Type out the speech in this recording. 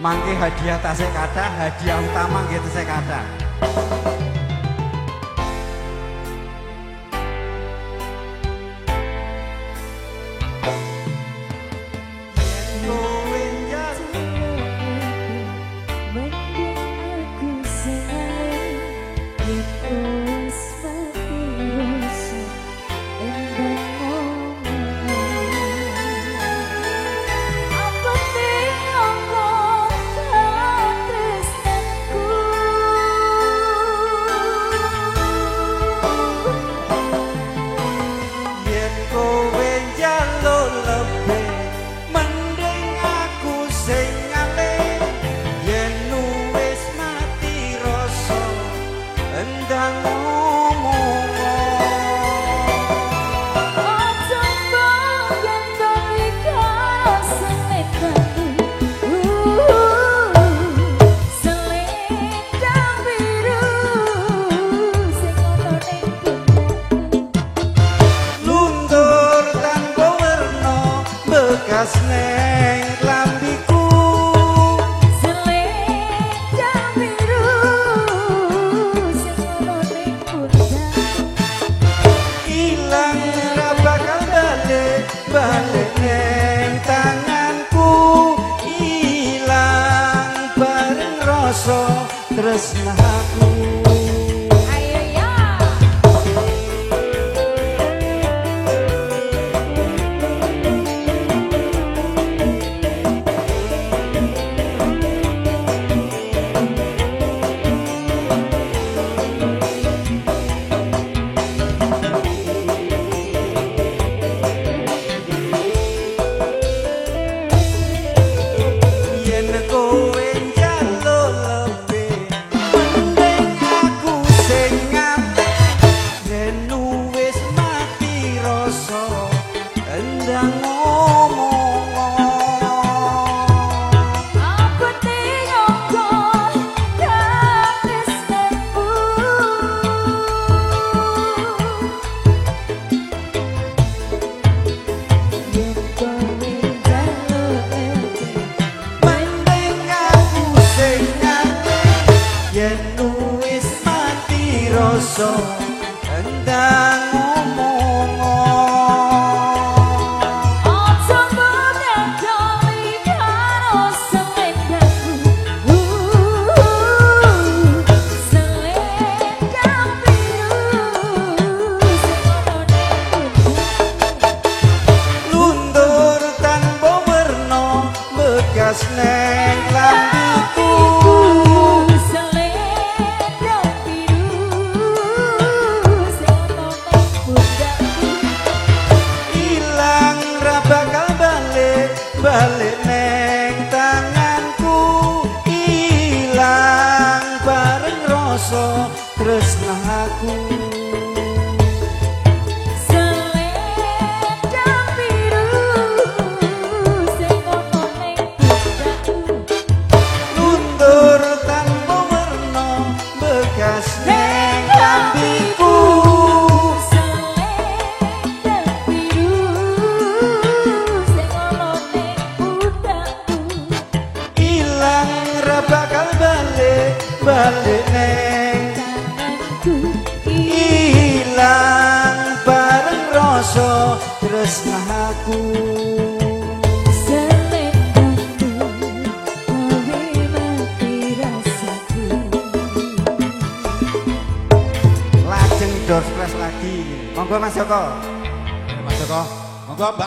Mangke hadiah tasih kathah, hadiah utama nggih tasih kathah. Neng lambiku selendang biru sing ono ning pundakku ilang ra bakal balik balik neng tanganku ilang bareng rasa tresnaku. Ayo ya. Endang ngomong aja mbok karo selendangku selendang biru sing ono ning pundakku luntur tanpa werna bekas neng lambiku selendang biru sing ono ning pundakku ilang ra bakal balik balik neng tanganku ilang bareng rasa tresnaku selendang biru sing ono ning pundakku luntur tanpa werna bekas neng lambiku selendang biru sing ono ning pundakku ilang ra bakal balik balik neng tanganku ilang bareng rasa tresnaku selendangku kowe mati rasaku. Lajeng door splash lagi. Monggo Mas Joko. Mas Joko, monggo Mbak.